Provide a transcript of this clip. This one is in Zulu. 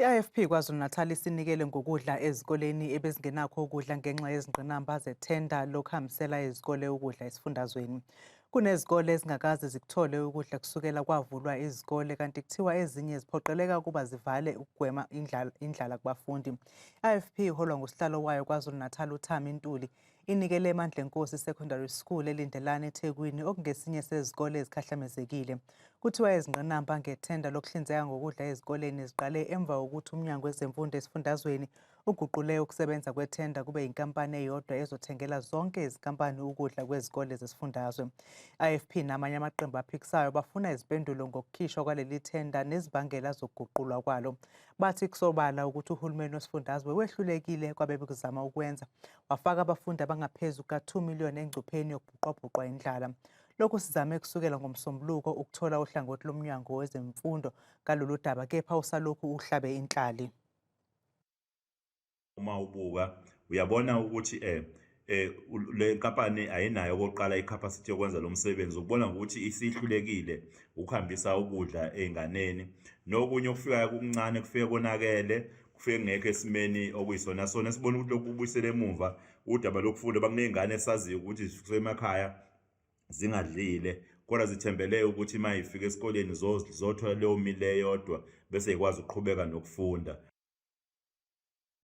I-IFP KwaZulu-Natal isinikele ngokudla ezikoleni ebezingenakho ukudla ngenxa yezingqinamba zethenda lokuhambisela izikole ukudla esifundazweni. Kunezikole ezingakaze zikuthole ukudla kusukela kwavulwa izikole kanti kuthiwa ezinye ziphoqeleka ukuba zivale ukugwema indlala kubafundi. I-IFP iholwa ngusihlalo wayo KwaZulu-Natal uThami Ntuli inikele eMandlenkosi Secondary School eLindelani eThekwini okungesinye sezikole ezikhahlamezekile. Kuthiwa izingqinamba ngethenda lokuhlinzeka ngokudla ezikoleni ziqale emva kokuthi uMnyango Wezemfundo esifundazweni uguqule ukusebenza kwethenda kube yinkampani eyodwa ezothengela zonke izinkampani ukudla kwezikole zesifundazwe. IFP namanye amaqembu aphikisayo bafuna izimpendulo ngokukhishwa kwaleli thenda nezimbangela zokuguqulwa kwalo. Bathi kusobala ukuthi uhulumeni wesifundazwe wehlulekile kwabebekuzama ukwenza, wafaka abafundi abangaphezu kuka-2 million engcupheni yokubhuqwabhuqwa indlala. Lokhu sizame kusukela ngoMsombuluko ukuthola uhlangothi lomnyango wezemfundo ngalolu daba kepha usalokhu uhlabe inhlali. Uma ubuka uyabona ukuthi le nkampani ayinayo okokuqala i-capacity yokwenza lo msebenzi, ukubona ngokuthi isihlulekile ukuhambisa ukudla ey'nganeni. Nokunye okufikayo kukuncane, kufike konakele, kufike kungekho esimeni okuyisona sona. Sibona ukuthi lokhu kubuyisela emuva udaba lokufunda. Bakuney'ngane esaziyo ukuthi zisuke emakhaya zingadlile kodwa zithembele ukuthi uma yifika esikoleni zizothola leyo mile eyodwa bese yikwazi ukuqhubeka nokufunda.